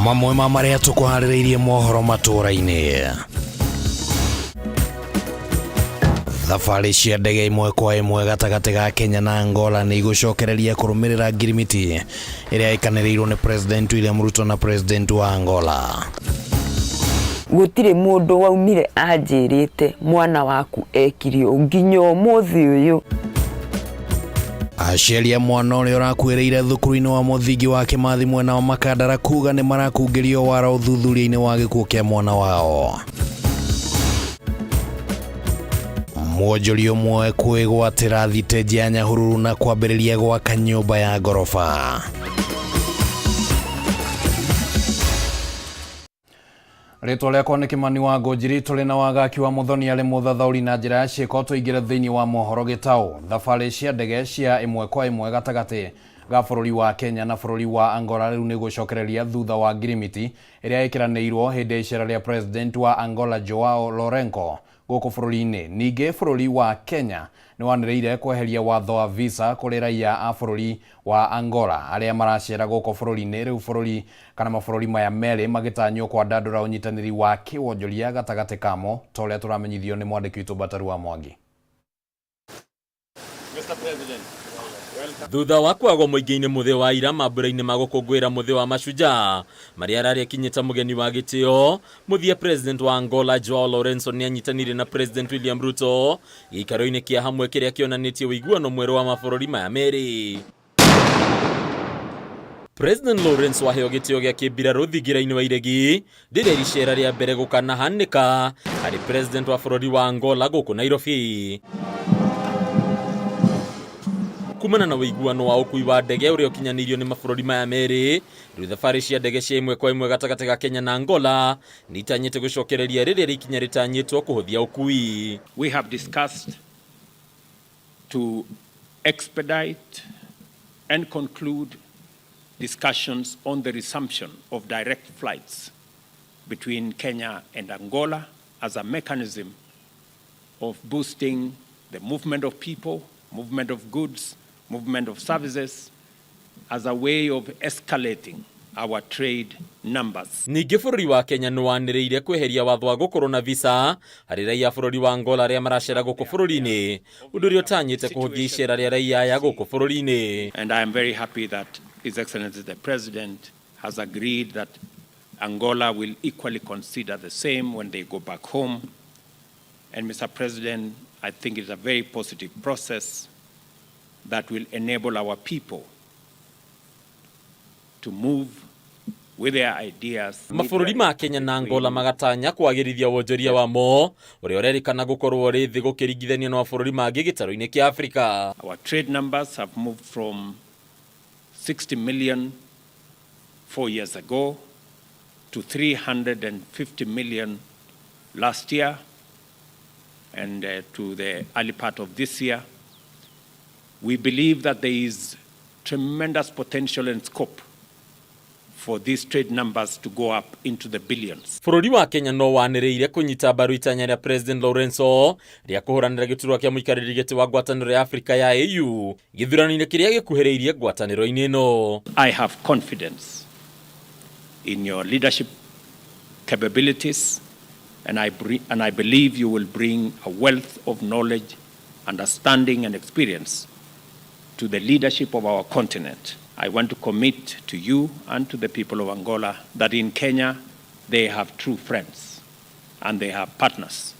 Mamwe ma marĩa tũkũharĩrĩirie mohoro matũũra-inĩ. Thabarĩ cia ndege ĩmwe kwa ĩmwe gatagatĩ ga Kenya na Angola nĩ igũcokereria kũrũmĩrĩra ngirimiti ĩrĩa ĩkanĩrĩirwo nĩ President William Ruto na President wa Angola. Gũtirĩ mũndũ waumire anjĩrĩte mwana waku ekire ũũ nginya ũmũthĩ ũyũ. Aciari a mwana ũrĩa ũrakuĩrĩire thukuru-inĩ wa mũthingi wa Kĩmathi mwena wa Makandara kuga nĩ marakungĩrio wara ũthuthuria-inĩ wa gĩkuũ kĩa mwana wao. Mwonjoria ũmwe kwĩgwatĩra thitĩnji ya Nyahururu na kwambĩrĩria gwaka nyũmba ya ngoroba. Rĩtwa rĩakwa nĩ Kĩmani wa Ngũnjiri, tũrĩ na Wagaki wa Mũthoni arĩ mũthathaũri na njĩra ya ciĩko. Tũingĩre thĩinĩ wa mohoro gĩtaũ. Thabarĩ cia ndege cia ĩmwe kwa ĩmwe gatagatĩ ga bũrũri wa Kenya na bũrũri wa Angola rĩu nĩ gũcokereria thutha wa ngirimiti ĩrĩa ĩkĩranĩirwo hĩndĩ ya icera rĩa President wa Angola Joao Lourenco gũkũ bũrũri-inĩ. Ningĩ bũrũri wa Kenya nĩwanĩrĩire kweheria watho wa visa kũrĩ raiya a bũrũri wa Angola arĩa maracera gũkũ bũrũri-inĩ. Rĩu bũrũri kana mabũrũri maya merĩ magĩtanywo kwandandũra ũnyitanĩri wa kĩwonjoria gatagatĩ kamo ta ũrĩa tũramenyithio nĩ mwandĩki witũ Mbataru wa Mwangi. Thutha wa kwagwo mũingĩ-inĩ mũthĩ wa ira mambura-inĩ ma gũkũngũĩra mũthĩ wa mashujaa marĩa ararĩ akinyĩta mũgeni wa gĩtĩo, mũthia President wa Angola Joao Lourenço nĩanyitanire na President William Ruto gĩikaro-inĩ kĩa hamwe kĩrĩa kĩonanĩtie ũiguano mwerũ wa mabũrũri maya merĩ. President Lourenço aheo gĩtĩo gĩa kĩmbirarũ thingira-inĩ wa iregi rĩrĩa icera rĩa mbere gũkanahanĩka harĩ president wa bũrũri wa Angola gũkũ Nairobi. Kumana na ũiguano wa ũkui wa ndege ũrĩa ũkinyanĩirio nĩ mabũrũri maya merĩ, rĩu thabarĩ cia ndege cia ĩmwe kwa ĩmwe gatagatĩ ga Kenya na Angola nĩ itanyĩte gũcokereria rĩrĩa rĩ ikinya rĩtanyĩtwo kũhũthia ũkui. We have discussed to expedite and conclude discussions on the resumption of direct flights between Kenya and Angola as a mechanism of boosting the movement of people, movement of goods, movement of services, as a way of escalating our trade numbers. Ningĩ bũrũri wa Kenya nĩ wanĩrĩire kweheria watho wa gũkorwo na visa harĩ raia a bũrũri wa Angola arĩa maracera gũkũ bũrũri-inĩ, ũndũ ũrĩa ũtanyĩte kũhũthia icera rĩa raia aya gũkũ bũrũri-inĩ. And I am very happy that His Excellency the President has agreed that Angola will equally consider the same when they go back home. And Mr. President, I think it's a very positive process that will enable our people to move with their ideas. Mabũrũri ma Kenya na Angola magatanya kwagĩrithia wonjoria wamo ũrĩa ũrerĩkana gũkorwo ũrĩ thĩ gũkĩringithanio na mabũrũri mangĩ gĩtarũ-inĩ kĩa Afrika. Our trade numbers have moved from 60 million 4 years ago to 350 million last year and to the early part of this year. We believe that there is tremendous potential and scope for these trade numbers to go up into the billions. Bũrũri wa Kenya no wanĩrĩire kũnyita mbaru itanya rĩa President Lourenço rĩa kũhũranĩra gĩturwa kĩa mũikarĩri gĩtĩ wa ngwatanĩro ya Afrika ya AU gĩthurano-inĩ kĩrĩa gĩkuhĩrĩirie ngwatanĩro-inĩ ĩno. I have confidence in your leadership capabilities and I believe you will bring a wealth of knowledge, understanding and experience to the leadership of our continent. I want to commit to you and to the people of Angola that in Kenya they have true friends and they have partners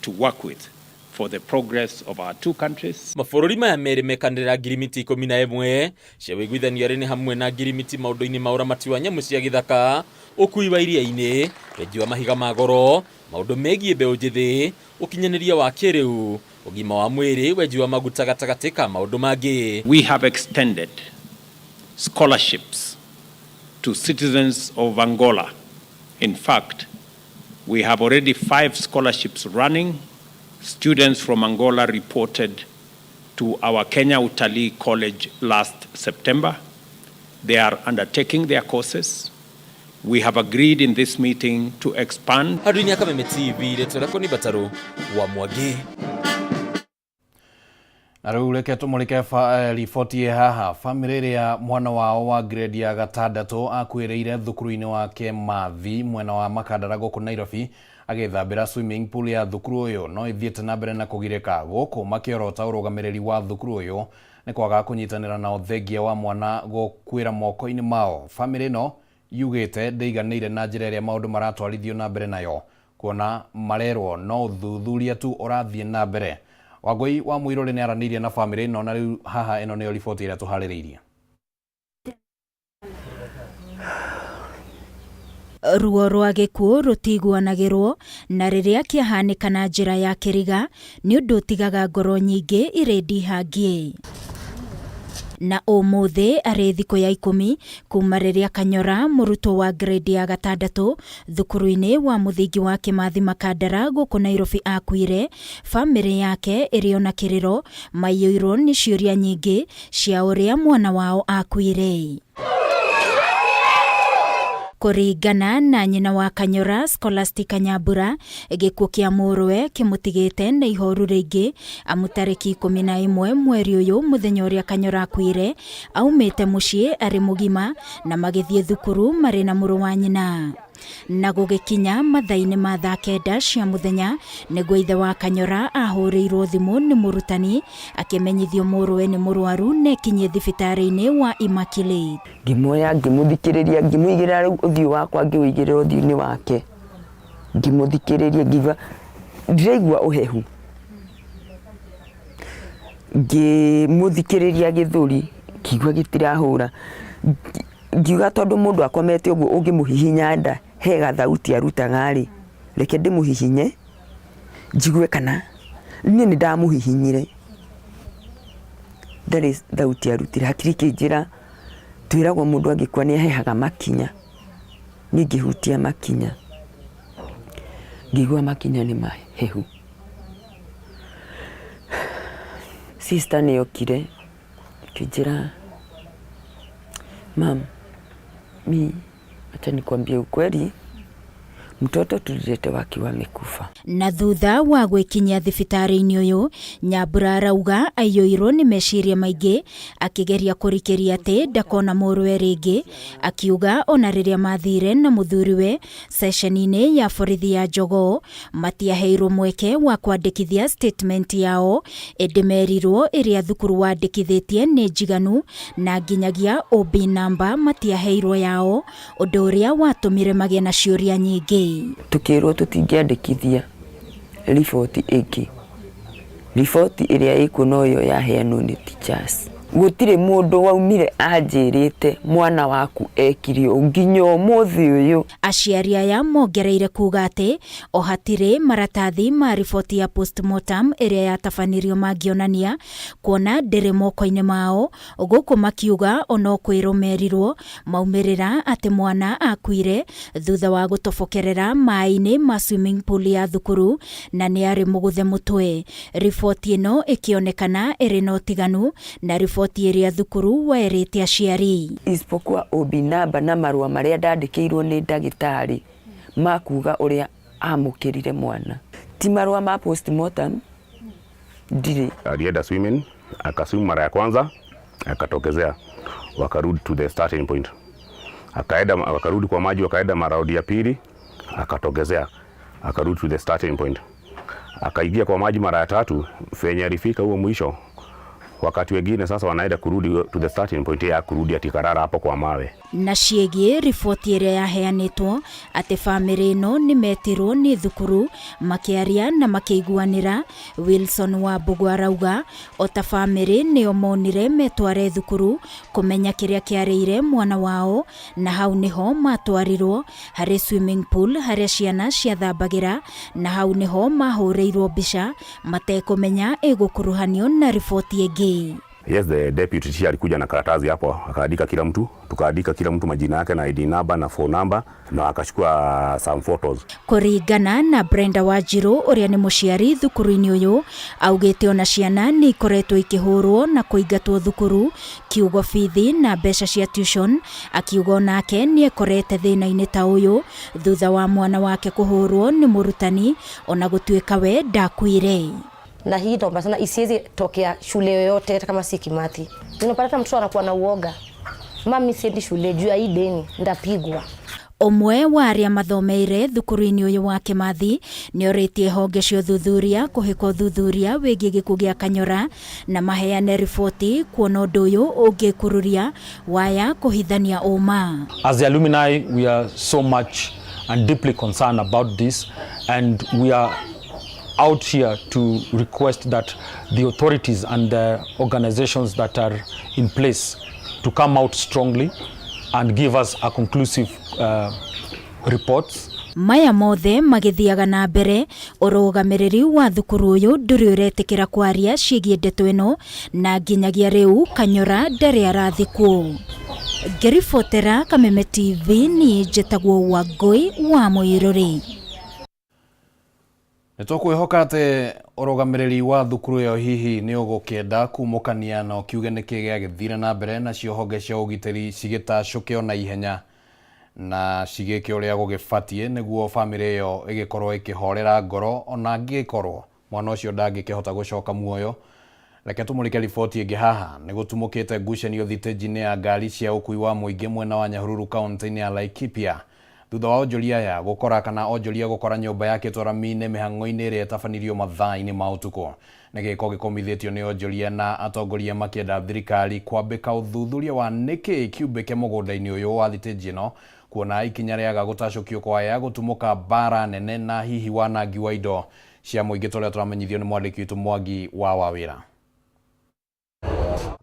to work with for the progress of our two countries. Mabũrũri maya merĩ mekanĩrĩra ngirimiti 11 cia ũiguithanio arĩ nĩ hamwe na ngirimiti maũndũ-inĩ ma ũramati wa nyamũ cia gĩthaka, ũkui wa iria-inĩ, wenji wa mahiga ma goro, maũndũ megiĩ mbeũ njĩthĩ, ũkinyanĩria wa kĩrĩu, ũgima wa mwĩrĩ, wenji wa maguta gatagatĩ ka maũndũ mangĩ. We have extended scholarships to citizens of Angola. In fact, we have already 5 scholarships running. Students from Angola reported to our Kenya Utalii College last September. They are undertaking their courses. We have agreed in this meeting to expand. Handũ-inĩ ya Kameme TV, rĩtwa rĩakwa nĩ Mbataru wa Mwangi. Na rĩu reke tũmũrĩke riboti ĩ haha. Bamĩrĩ ĩrĩa mwana wao wa grade ya gatandatũ akuĩrĩire thukuru-inĩ wa Kĩmathi mwena wa Makandara gũkũ Nairobi agĩthambĩra swimming pool ya thukuru ũyũ no ĩthiĩte na mbere na kũgirĩka gũkũ makĩorota ũrũgamĩrĩri wa thukuru ũyũ nĩ kwaga kũnyitanĩra nao thengia wa mwana gũkuĩra moko-inĩ mao. Bamĩrĩ ĩno yugĩte ndĩiganĩire na njĩra ĩrĩa maũndũ maratwarithio na mbere nayo kuona marerwo no ũthuthuria tu ũrathiĩ na mbere. Wangũi wa Mũirũrĩ nĩ aranĩirie na bamĩrĩ ĩno na rĩu haha ĩno nĩyo riboti ĩrĩa tũharĩrĩirie. Ruo rwa gĩkuũ rũtiguanagĩrwo na rĩrĩa kĩahanĩka na njĩra ya kĩriga nĩ ũndũ ũtigaga ngoro nyingĩ irĩ ndihangie. Na ũmũthĩ arĩ thikũ ya 10 kuma rĩrĩa Kanyora mũrutwo wa grade ya gatandatũ thukuru-inĩ wa mũthingi wa Kĩmathi Makandara gũkũ Nairobi akuire, bamĩrĩ yake ĩrĩ ona kĩrĩro maiyũirwo nĩ ciũria nyingĩ cia ũrĩa mwana wao akuire. Kũringana na nyina wa Kanyora Scholastica Nyambura, gĩkuũ kĩa mũrũwe kĩmũtigĩte na ihoru rĩingĩ amu tarĩki 11 mweri ũyũ mũthenya ũrĩa Kanyora akuire aumĩte mũciĩ arĩ mũgima na magĩthiĩ thukuru marĩ na mũrũ wa nyina. Na gũgĩkinya mathaa-inĩ ma thaa 9 cia mũthenya nĩguo ithe wa Kanyora ahũrĩirwo thimũ nĩ mũrutani akĩmenyithio mũrũwe nĩ mũrwaru na ekinyie thibitarĩ-inĩ wa Immaculate. Ngĩmuoya ngĩmũthikĩrĩria ngĩmũigĩrĩra rĩu ũthiũ wakwa ngĩũigĩrĩra ũthiũ-inĩ wake ngĩmũthikĩrĩria ngĩigua ndĩraigua ũhehu ngĩmũthikĩrĩria gĩthũri ngĩigua gĩtirahũra ngiuga tondũ mũndũ akomete ũguo ũngĩmũhihinya nda he gathauti arutaga rĩ reke ndĩmũhihinye njigue kana niĩ nĩ ndamũhihinyire ndarĩ thauti arutire hakiri ikĩnjĩra twĩragwo mũndũ angĩkua nĩ ahehaga makinya niĩ ngĩhutia makinya ngĩigua makinya nĩ mahehu. Sister nĩ okire akĩnjĩra mum mi acha nikwambie ukweli mtoto tuliletewa akiwa amekufa. Na thutha wa gwĩkinyia thibitarĩ-inĩ ũyũ Nyambura arauga aiyũirwo nĩ meciria maingĩ akĩgeria kũrikĩria atĩ ndakona mũrũwe rĩngĩ akiuga ona rĩrĩa mathire na mũthuriwe ceceni-inĩ ya borithi ya Jogoo matiaheirwo mweke wa kwandĩkithia statement yao ĩndĩ merirwo ĩrĩa thukuru wandĩkithĩtie nĩ njiganu na nginyagia OB number matiaheirwo yao ũndũ ũrĩa watũmire magĩe na ciũria nyingĩ. Tukĩrwo tũtingĩandĩkithia riboti ĩngĩ riboti ĩrĩa ĩkuo no yo yaheanwo nĩ teachers. Gũtirĩ mũndũ waumire anjĩrĩte mwana waku ekire ũũ nginya ũmũthĩ ũyũ. Aciari aya mongereire kuga atĩ o hatirĩ maratathi ma riboti ya postmortem ĩrĩa yatabanirio mangĩonania kuona ndĩrĩ moko-inĩ mao gũkũ makiuga ono kwĩrwo merirwo maumĩrĩra atĩ mwana akuire thutha wa gũtobokerera maĩ-inĩ ma swimming pool ya thukuru na nĩ arĩ mũgũthe mũtwe. Riboti ĩno ĩkĩonekana ĩrĩ na ũtiganu na riboti ĩrĩa thukuru werĩte aciari. Isipokuwa OB number na marũa marĩa ndandĩkĩirwo nĩ ndagĩtarĩ ma kuga ũrĩa amũkĩrire mwana ti marũa ma postmortem ndirĩ. Alienda swimming, akaswim mara ya kwanza akatokezea, wakarudi to the starting point, akaenda wakarudi kwa maji, wakaenda maraundi ya pili akatokezea, akarudi to the starting point, akaingia kwa maji mara ya tatu. Venye alifika huo mwisho, wakati wengine sasa wanaenda kurudi to the starting point ya kurudi atikarara hapo kwa mawe. Na ciĩgiĩ riboti ĩrĩa yaheanĩtwo atĩ bamĩrĩ ĩno nĩ metirwo nĩ thukuru makĩaria na makĩiguanĩra. Wilson Wambugu arauga o ta bamĩrĩ nĩo monire metware thukuru kũmenya kĩrĩa kĩarĩire mwana wao na hau nĩho matwarirwo harĩ swimming pool harĩa ciana ciathambagĩra na hau nĩho mahũrĩirwo mbica matekũmenya ĩgũkuruhanio na riboti ĩngĩ. Yes, the deputy teacher alikuja na karatasi hapo akaandika kila mtu, tukaandika kila mtu majina yake na ID number na phone number na akachukua some photos. Kũringana na Brenda Wanjiru ũrĩa nĩ mũciari thukuru-inĩ ũyũ augĩte ona ciana nĩ ikoretwo ikĩhũrwo na kũingatwo thukuru kiugo bithi na mbeca cia tuition akiuga onake nĩ ekorete thĩna-inĩ ta ũyũ thutha wa mwana wake kũhũrwo nĩ mũrutani ona gũtuĩka we ndakuire. Na hii naomba sana isiwezi tokea shule yoyote, hata kama si Kimathi. Unapata hata mtoto anakuwa na uoga, mami, siendi shule juu ya hii deni, ndapigwa. Ũmwe wa arĩa mathomeire thukuru-inĩ ũyũ wa Kimathi nĩ orĩtie honge cia ũthuthuria kũhĩka ũthuthuria wĩgiĩ gĩkuũ gĩa Kanyora na maheane riboti kuona ũndũ ũyũ ũngĩkururia waya kũhithania ũma. As the alumni, we are so much and deeply concerned about this, and we are out here to request that the authorities and the organizations that are in place to come out strongly and give us a conclusive reports. Maya mothe magĩthiaga na mbere, ũrũgamĩrĩri wa thukuru ũyũ ndũrĩ ũretĩkĩra kwaria ciĩgiĩ ndeto ĩno, na nginyagia rĩu Kanyora ndarĩ arathikwo. Ngĩribotera Kameme TV, niĩ njĩtagwo Wangũi wa Mũirũrĩ. Nĩ tũkwĩhoka atĩ ũrũgamĩrĩri wa thukuru ĩyo hihi nĩ ũgũkĩenda kumũkania na ũkiuge nĩkĩ gĩagĩthire na mbere, nacio honge cia ũgitĩri cigĩtacũke na ihenya na cigĩke ũrĩa gũgĩbatiĩ nĩguo bamĩrĩ ĩyo ĩgĩkorwo ĩkĩhorera ngoro, ona angĩkorwo mwana ũcio ndangĩkĩhota gũcoka muoyo. Reke tũmũrĩke riboti ĩngĩ haha. Nĩ gũtumũkĩte ngucanio thitĩnji-inĩ ya ngari cia ũkui wa mũingĩ mwena wa Nyahururu, kaunti-inĩ ya Laikipia, thutha wa onjoria aya gũkora kana onjoria gũkora nyũmba yakĩtwo rami-inĩ mĩhang'o-inĩ ĩrĩa ĩtabanirio mathaa-inĩ ma ũtukũ. Nĩ gĩko gĩkomithĩtio nĩ onjoria na atongoria makĩenda thirikari kwambĩka ũthuthuria wa nĩkĩ kiumbĩke mũgũnda-inĩ ũyũ wa thitĩnji ĩno, kuona ikinya rĩaga gũtacũkio kwaya gũtumũka mbara nene na hihi wanangi wa indo cia mũingĩ, tũrĩa tũramenyithio nĩ mwandĩki witũ Mwangi wa Wawĩra.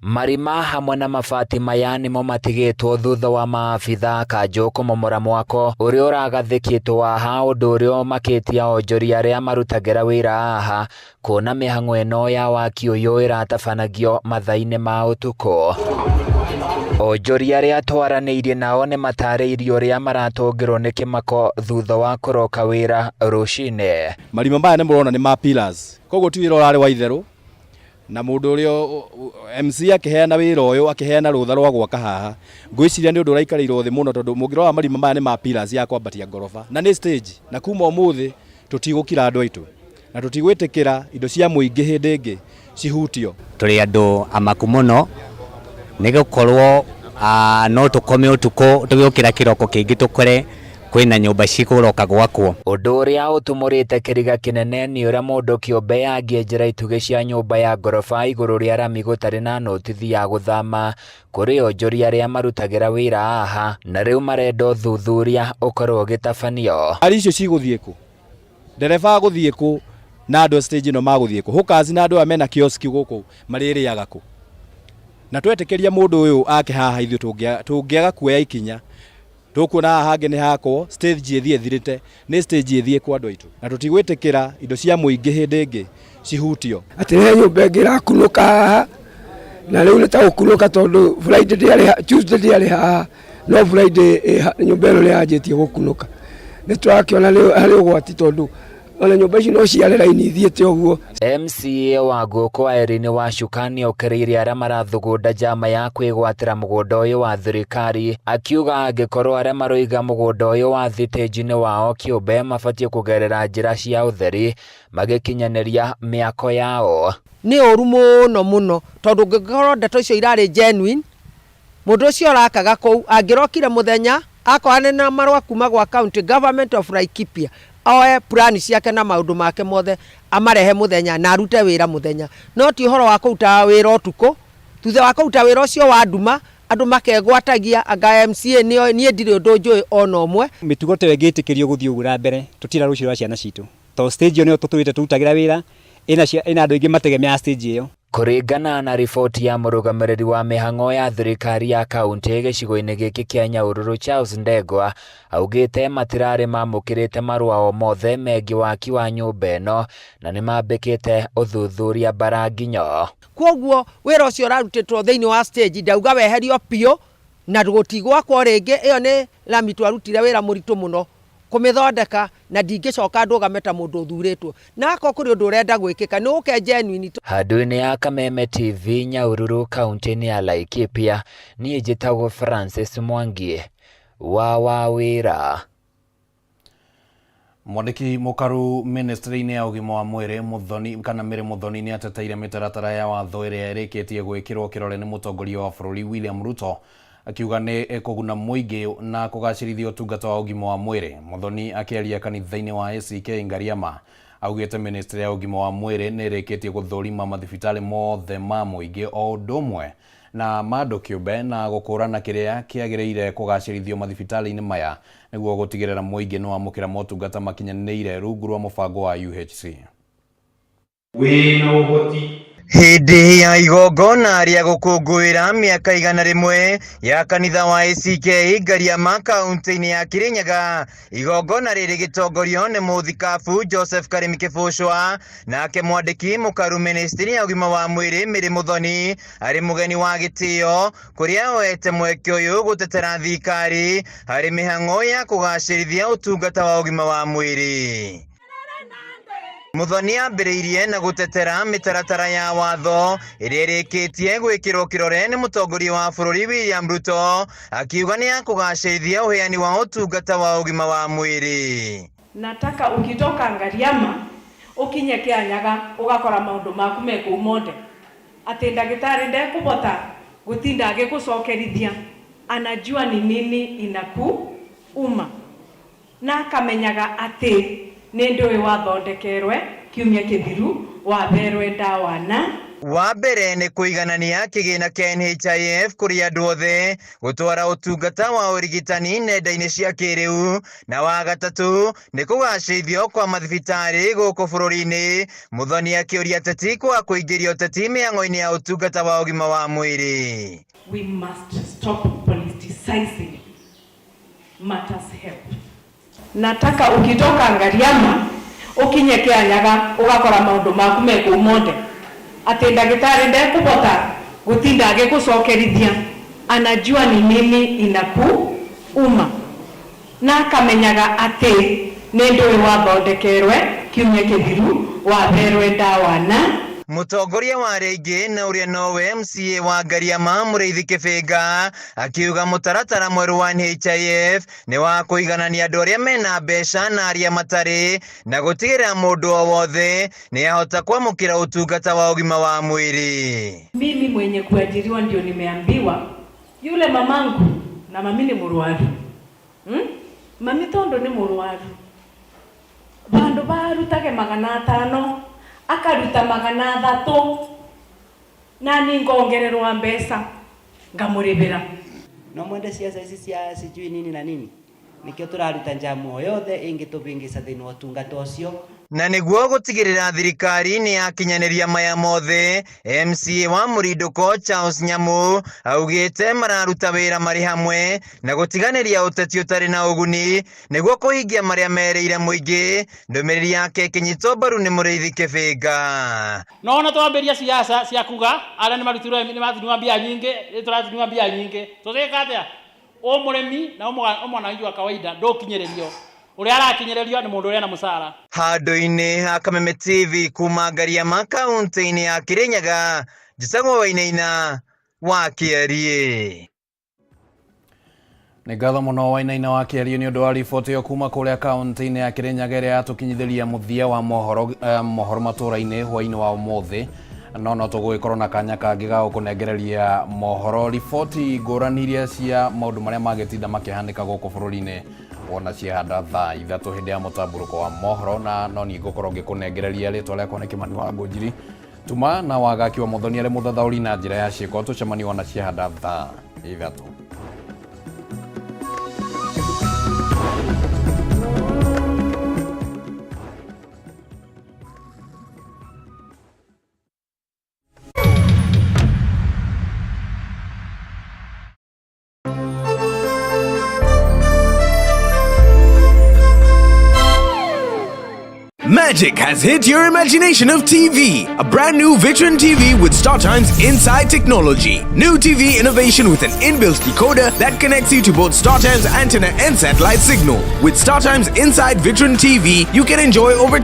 Marima hamwe na mabati maya nĩmo matigĩtwo thutha wa maabitha kanjũ kũmomora mwako ũrĩa ũragathĩkĩtwo haha, ũndũ ũrĩa ũmakĩtie onjoria arĩa marutagĩra wĩra haha, kuona mĩhang'o ĩno ya waki ũyũ ĩratabanagio mathaa-inĩ ma ũtukũ. Onjoria arĩa twaranĩirie nao nĩ matarĩirie ũrĩa maratũngĩrwo nĩ kĩmako thutha wa kũroka wĩra rũcinĩ. Marima maya nĩ mũrona nĩ ma pillars, koguo ti wĩra ũrarĩ wa itherũ, na mũndũ ũrĩa MC akĩheana wĩra ũyũ, akĩheana rũtha rwa gwaka haha, ngwĩciria nĩ ũndũ ũraikarĩirwo thĩ mũno, tondũ mũngĩrora marima maya nĩ ma pillars ya kwambatia ngoroba na nĩ stage. Na kuma ũmũthĩ tũtigũkira, andũ aitũ, na tũtigwĩtĩkĩra indo cia mũingĩ hĩndĩ ĩngĩ cihutio. Tũrĩ andũ amaku mũno nĩ gũkorwo no tũkome ũtukũ, tũgĩũkĩra kĩroko kĩngĩ tũkore kwĩna nyũmba cikũroka gwakwo. Ũndũ ũrĩa ũtumũrĩte kĩriga kĩnene nĩ ũrĩa mũndũ kĩũmbe angĩenjera itugĩ cia nyũmba ya ngoroba igũrũ rĩa rami gũtarĩ na notithi ya gũthama kũrĩ onjoria arĩa marutagĩra wĩra haha, na rĩu marenda ũthuthuria ũkorwo ũgĩtabanio. Ngari icio cigũthiĩ kũ? Ndereba agũthiĩ kũ? Na andũ a stage ĩno magũthiĩ kũ? Hawkers na andũ aya mena kioski gũkũ marĩrĩaga kũ? Na twetĩkĩria mũndũ ũyũ ake haha, ithuĩ tũngĩaga kuoya ikinya, tũkuona haha hangĩ nĩ hakwo stage ĩthiĩ ĩthirĩte. Nĩ stage ĩthiĩ kwa andũ aitũ, na tũtigwĩtĩkĩra indo cia mũingĩ hĩndĩ ĩngĩ cihutio. Atĩ he nyũmba ĩngĩ ĩrakunũka haha, na rĩu nĩ ta gũkunũka, tondũ Friday ndĩarĩ, Tuesday ndĩarĩ haha, no Friday nyũmba ĩno nĩ yanjĩtie gũkunũka. Nĩ tũrakĩona nĩ harĩ ũgwati, tondũ ona nyũmba ici no ciare raini ithiĩte ũguo. MCA wa Gũkũ Irene Wacuka nĩokĩrĩire arĩa marathugunda njama ya kwĩgwatĩra mũgũnda ũyũ wa thirikari, akiuga angĩkorwo arĩa maroiga mũgũnda ũyũ wa thitĩnji nĩ wao kĩũmbe, mabatiĩ kũgerera njĩra cia ũtheri magĩkinyanĩria mĩako yao. Nĩ ũru mũno mũno, tondũ ũngĩkorwo ndeto icio irarĩ genuine, mũndũ ũcio ũrakaga kũu angĩrokire mũthenya akorane na marũa kuma gwa county government of Laikipia, oe plan ciake na maũndũ make mothe, amarehe mũthenya na arute wĩra mũthenya, no ti ũhoro wa kũruta wĩra ũtukũ. Thutha wa kũruta wĩra ũcio wa nduma, andũ makegwatagia anga MCA nĩo. Niĩ ndirĩ ũndũ njũĩ ona ũmwe. Mĩtugo ta ĩyo ĩngĩtĩkĩrio gũthiĩ ũguo na mbere, tũtira rũciũ rwa ciana citũ, tondũ stage ĩyo nĩyo tũtũrĩte tũrutagĩra wĩra, ĩna andũ aingĩ mategemea stage ĩyo. Kũringana na riboti ya mũrũgamĩrĩri wa mĩhang'o ya thirikari ya kaunti gĩcigo-inĩ gĩkĩ kĩa Nyahururu, Charles Ndegwa, augĩte matirarĩ mamũkĩrĩte marũa o mothe megiĩ waki wa nyũmba ĩno na nĩmambĩkĩte ũthuthuria bara nginyo. Koguo wĩra ũcio ũrarutĩtwo thĩinĩ wa stage, ndauga weherio biũ na gũtigwakwo rĩngĩ. Ĩyo nĩ rami twarutire wĩra mũritũ mũno kũmĩthondeka, na ndingĩcoka ndũgame ta mũndũ ũthurĩtwo, na akorwo kũrĩ ũndũ ũrenda gwĩkĩka, nĩ ũke genuine. Handũ-inĩ ya Kameme TV, Nyahururu, kaunti-inĩ ya Laikipia, niĩ njĩtagwo Francis Mwangi wa Wawĩra. Mwandĩki mũkaru ministry-inĩ ya ũgima wa mwĩrĩ Muthoni kana Mary Muthoni nĩ ateteire mĩtaratara ya watho ĩrĩa ĩrĩkĩtie gwĩkĩrwo kĩrore nĩ mũtongoria wa bũrũri William Ruto, akiuga nĩ ĩkũguna mũingĩ na kũgacĩrithia ũtungata wa ũgima wa mwĩrĩ. Muthoni akĩaria kanitha-inĩ wa ACK Ngariama augĩte ministry ya ũgima wa mwĩrĩ nĩ ĩrĩkĩtie gũthũrima mathibitarĩ mothe ma mũingĩ o ũndũ ũmwe na ma andũ kĩũmbe na gũkũrana kĩrĩa kĩagĩrĩire kũgacĩrithio mathibitarĩ-inĩ maya nĩguo gũtigĩrĩra mũingĩ nĩ wamũkĩra motungata makinyanĩire rungu rwa mũbango wa UHC. Wĩna ũhoti. Hĩndĩ ya igongona rĩa gũkũngũĩra mĩaka 100 ya kanitha wa ACK Ngariama kaunti-inĩ ya Kirinyaga, igongona rĩrĩ gĩtongorio nĩ mũthikabu Joseph Karimi Kĩbũcwa, nake mwandĩki mũkaru ministry ya ũgima wa mwĩrĩ Mary Muthoni arĩ mũgeni wa gĩtĩo, kũrĩa oete mweke ũyũ gũtetera thirikari harĩ mĩhang'o ya kũgacĩrithia ũtungata wa ũgima wa mwĩrĩ. Muthoni ambĩrĩirie na gũtetera mĩtaratara ya watho ĩrĩa ĩrĩkĩtie gwĩkĩrwo kĩrore nĩ mũtongoria wa bũrũri William Ruto, akiuga nĩ ya kũgacĩrithia ũheani wa ũtungata wa ũgima wa mwĩrĩ. Nataka ukitoka Ngariama ukinye Kianyaga ugakora maundu maku me kuu monde, ati ndagitari ndekubota gutinda agigucokerithia, anajua ni nini inakuuma na akamenyaga ati ni ndui wathondekerwe kiumia kithiru waberwe ndawa na Wa mbere nĩ kũiganania kĩgĩna kĩa NHIF kũrĩ andũ othe, gũtwara ũtungata wa ũrigitani nenda-inĩ cia kĩrĩu, na wa gatatũ nĩ kũgacĩrithio kwa mathibitarĩ gũkũ bũrũri-inĩ. Muthoni akĩũria ateti kwaga kũingĩria ũteti mĩhang'o-inĩ ya ũtungata wa ũgima wa mwĩrĩ. We must stop politicizing matters health. Nataka ukitoka Ngariama ukinye Kianyaga ugakora maundu maku me kuu monde, ati ndagitari ndekubota gutinda agigucokerithia, anajua ni nini inakuuma na akamenyaga ati ni ndui wathondekerwe kiumia kithiru waberwe ndawa na Mũtongoria wa arĩa aingĩ na ũrĩa nowe MCA wa Ngariama Mũrĩithi Kĩbĩnga akiuga mũtaratara mwerũ wa NHIF nĩ wa kũiganania andũ arĩa mena mbeca na arĩa matarĩ, na gũtigĩrĩra mũndũ o wothe nĩ ahota kwamũkĩra ũtungata wa ũgima wa mwĩrĩ. Mimi mwenye kuajiriwa ndio nimeambiwa yule mamangu na mami ni mũrwaru, Mami tondu ni mũrwaru bandu barutage 500 akaruta 300 na ni ngongererwa mbeca ngamuribira. No mwende siasa ici cia sijui nini na nini, nikio turaruta njamu o yothe ingitubingisa thiini wa utungata ucio. Na nĩguo gũtigĩrĩra thirikari nĩ yakinyanĩria maya mothe, MCA wa Mũrindũko Charles Nyamu augĩte mararuta wĩra marĩ hamwe na gũtiganĩria ũteti ũtarĩ na ũguni nĩguo kũhingia marĩa merĩire mũingĩ. Ndũmĩrĩri yake ĩkĩnyitwo mbaru nĩ Mũrĩithi Kĩbĩnga. No ona twambĩrĩria siasa cia kuga arĩa nĩ marutirwo nĩ matunywa mbia nyingĩ, nĩ tũratunywa mbia nyingĩ, tũgĩka atĩa? O mũrĩmi na o mwananchi wa kawaida ndũkinyĩrĩrio ũrĩa arakinyĩrĩrio nĩ mũndũ ũrĩa na mũcara. Handũ-inĩ ha Kameme TV kuma Ngariama kaunti-inĩ ya Kirinyaga, njĩtagwo Wainaina wa Kĩariĩ. Nĩ ngatho mũno Wainaina wa Kĩariĩ nĩ ũndũ wa riboti ĩyo kuma kũrĩa kaunti-inĩ ya Kirinyaga ĩrĩa yatũkinyithĩria mũthia wa mohoro matũra-inĩ hwaĩ-inĩ wa ũmũthĩ. No tũgũgĩkorwo na kanya kangĩ ga gũkũnengereria mohoro, riboti ngũrani iria cia maũndũ marĩa magĩtinda makĩhanĩka gũkũ bũrũri-inĩ wona ciahanda thaa 3 hĩndĩ ya mũtambũrũko wa mohoro, na no niĩ ngũkorwo ngĩkũnengereria rĩtwa rĩakwa nĩ Kĩmani wa Ngũnjiri Tuma na Wagaki wa Muthoni arĩ mũthathaũri na njĩra ya ciĩko. Tũcemanie wona ciahanda thaa 3. Magic has hit your imagination of TV. A brand new Vitron TV with StarTimes Inside technology. New TV innovation with an inbuilt decoder that connects you to both StarTimes antenna and satellite signal. With StarTimes Inside Vitron TV, you can enjoy over